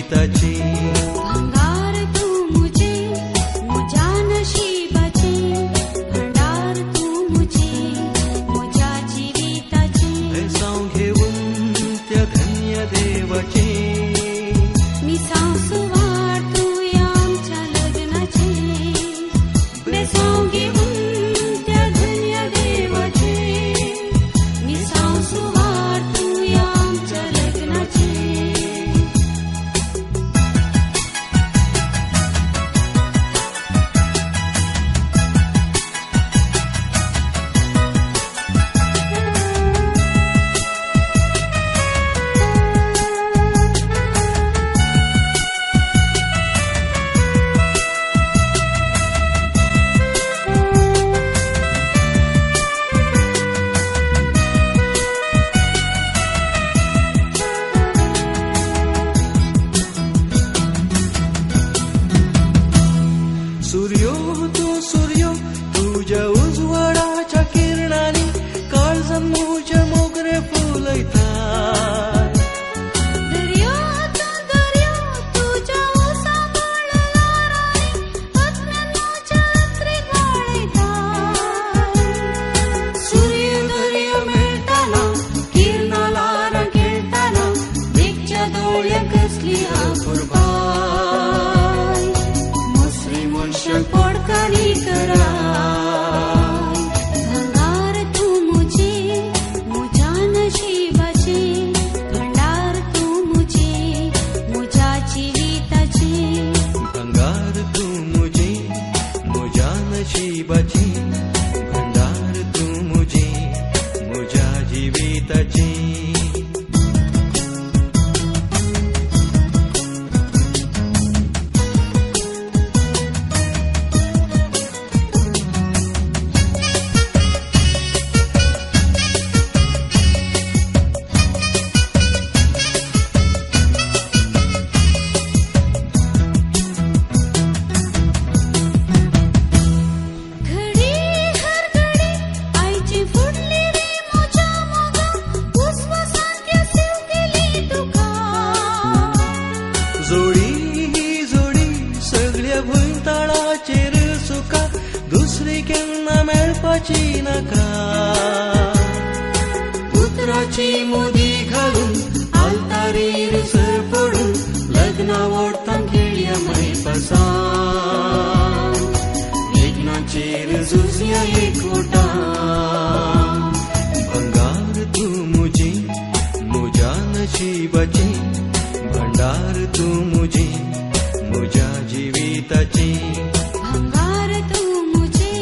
जिविताचें. भांगार तूं मुझे मुझ्या नशिबाचें, भांडार तूं मुझे मुझ्या जिविताचें. बेसांव घेवन त्या धन्य देवाचें, मिसांव सुवार तूं आमच्या लग्नाचें. बेसांव घेवन त्या धन्य देवाचें, मिसांव सुवार तूं आमच्या लग्नाचें. सूर्यो तूं सूर्यो तुज्या उजवाडाच्या किरणांनी काळजान म्हज्या मोगरे फुलयता. दर्यो तूं दर्यो तुज्या उसाबळ ल्हारांनी आत्म्यान म्हज्या रात्री व्हाळयता. सूर्य दर्यो मेळटाना किरणां ल्हारां खेळटाना देखच्या दोळ्यांक कसली अपुरबाय. मुसरी मनशांक पोडकारी कराय. भांगार तूं मुझे मुझ्या नशिबाचें, भांडार तूं मुझे मुझ्या जिविताचें. भांगार तूं मुझे मुझ्या नशिबाचें, भांडार तूं मुझे मुझ्या जिविताचें. घडी हर घडी आयची फुडली रे म्हज्या मोगा उस्वासान त्या सेव केली तुका. जोडी ही जोडी सगळ्या भुंयताळाचेर सुखा दुसरी केन्ना मेळपाची नाका. उतराची मुदी घालून आल्तारीर सर पडून लग्ना ओडतान खेळया मैपासान, लग्नाचेर झुजया एकवटान. भांगार तूं मुझे मुझ्या नशिबाचें, भांडार तूं मुझे मुझ्या जिविताचें. भांगार तूं मुझे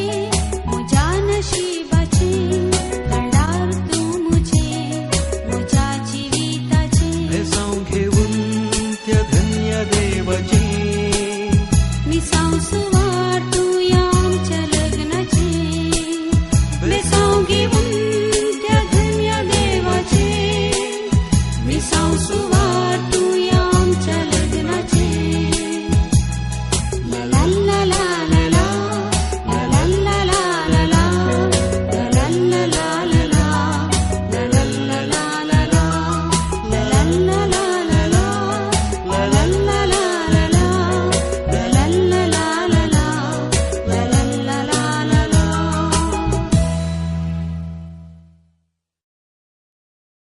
मुझ्या नशिबाचें, भांडार तूं मुझे मुझ्या जिविताचें. बेसांव घेवन त्या धन्य देवाचें, मिसांव सुवार